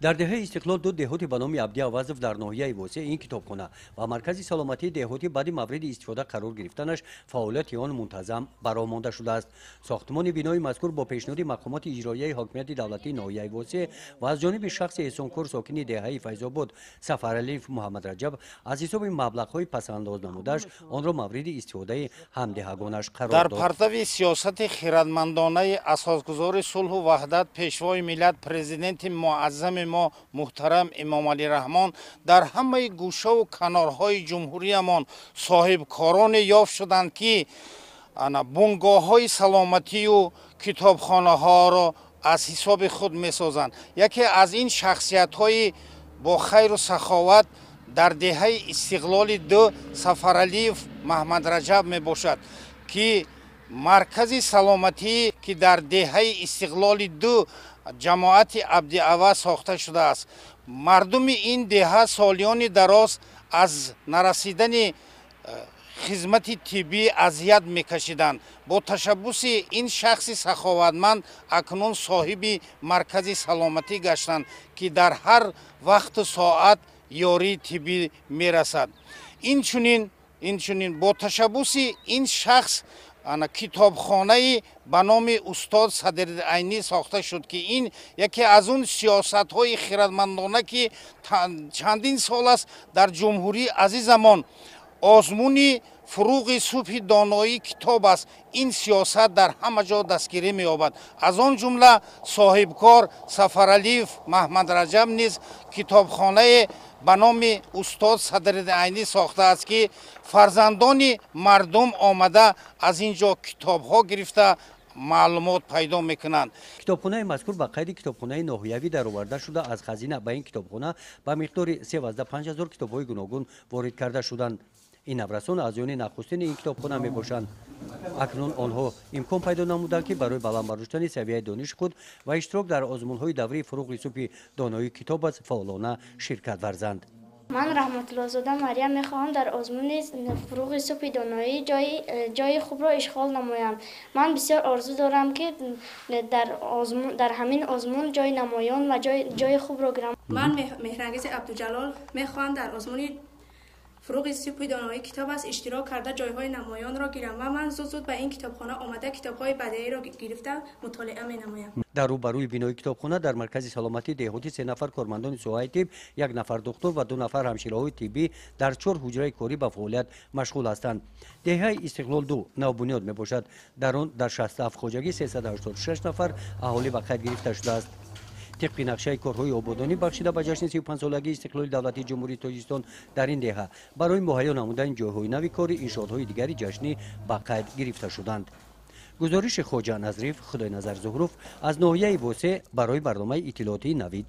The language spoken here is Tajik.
Дар деҳаи Истиқлол ду, деҳоти ба номи Абди Авазов дар ноҳияи Восеъ, ин китобхона ва маркази саломатии деҳотӣ баъди мавриди истифода қарор гирифтанаш фаъолияти он мунтазам ба роҳ монда шудааст. Сохтмони бинои мазкур бо пешниҳоди мақомоти иҷроияи ҳокимияти давлатии ноҳияи Восеъ ва аз ҷониби шахси эҳсонкор, сокини деҳаи Файзобод Сафаралиев Муҳаммадраҷаб, аз ҳисоби маблағҳои пасандоз намудааш онро мавриди истифодаи ҳамдеҳагонаш қарор Дар дод. Партави сиёсати хирадмандонаи асосгузори сулҳу ваҳдат, Пешвои миллат, Президенти муаззами мо муҳтарам Эмомалӣ Раҳмон, дар ҳамаи гӯшаву канорҳои ҷумҳуриямон соҳибкороне ёфт шуданд, ки ана бунгоҳҳои саломатию китобхонаҳоро аз ҳисоби худ месозанд. Яке аз ин шахсиятҳои бо хайру саховат дар деҳаи Истиқлоли ду Сафаралиев Маҳмадраҷаб мебошад, ки маркази саломатӣ, ки дар деҳаи Истиқлоли ду, ҷамоати Абдиаваз сохта шудааст. Мардуми ин деҳа солиёни дароз аз нарасидани хизмати тиббӣ азият мекашиданд. Бо ташаббуси ин шахси саховатманд акнун соҳиби маркази саломатӣ гаштанд, ки дар ҳар вақту соат ёрии тиббӣ мерасад. Инчунин бо ташаббуси ин шахс ана китобхонаи ба номи устод Садриддин Айнӣ сохта шуд, ки ин яке аз он сиёсатҳои хирадмандона, ки чандин сол аст дар ҷумҳурии азизамон озмуни «Фуруғи субҳи доноӣ китоб аст», ин сиёсат дар ҳама ҷо дастгирӣ меёбад. Аз он ҷумла соҳибкор Сафаралиев Маҳмадраҷаб низ китобхонае ба номи устод Садриддин Айнӣ сохтааст, ки фарзандони мардум омада аз ин ҷо китобҳо гирифта, маълумот пайдо мекунанд. Китобхонаи мазкур ба қайди китобхонаи ноҳиявӣ дароварда шуда, аз хазина ба ин китобхона ба миқдори 35 ҳазор китобҳои гуногун ворид карда шуданд. Ин наврасон аъзоёни нахустини ин китобхона мебошанд. Акнун онҳо имкон пайдо намуданд, ки барои баланд бардоштани савияи дониши худ ва иштирок дар озмунҳои даврии «Фуруғи субҳи доноии китоб аст» фаъолона ширкат варзанд. Ман, Раҳматуллозода Марьям, мехоҳам дар озмуни «Фуруғи субҳи доноӣ» ҷои хубро ишғол намоям. Ман бисёр орзу дорам, ки дар ҳамин озмун ҷои намоён ва ҷои хубро гирам. Ман, Меҳрангези Абдуҷалол, мехоҳам дар озмуни «Фуруғи субҳи доноӣ китоб аст» иштирок карда, ҷойҳои намоёнро гирам ва ман зуд зуд ба ин китобхона омада, китобҳои бадеиро гирифта, мутолиа менамоям. Дар рӯбарӯи бинои китобхона дар маркази саломатии деҳотӣ се нафар кормандони соҳаи тиб, як нафар духтур ва ду нафар ҳамшираҳои тиббӣ дар чор ҳуҷраи корӣ ба фаъолият машғул ҳастанд. Деҳаи Истиқлол ду навбунёд мебошад. Дар он дар 67 хоҷагӣ 386 нафар аҳолӣ ба қайд гирифта шудааст. Тибқи нақшаи корҳои ободонӣ, бахшида ба ҷашни 35-солагии истиқлоли давлатии Ҷумҳурии Тоҷикистон, дар ин деҳа барои муҳайё намудани ҷойҳои нави корӣ иншоотҳои дигари ҷашнӣ ба қайд гирифта шуданд. Гузориши Хоҷа Назриф, Худойназар Зуҳруф аз ноҳияи Восеъ барои барномаи иттилоотии «Навид».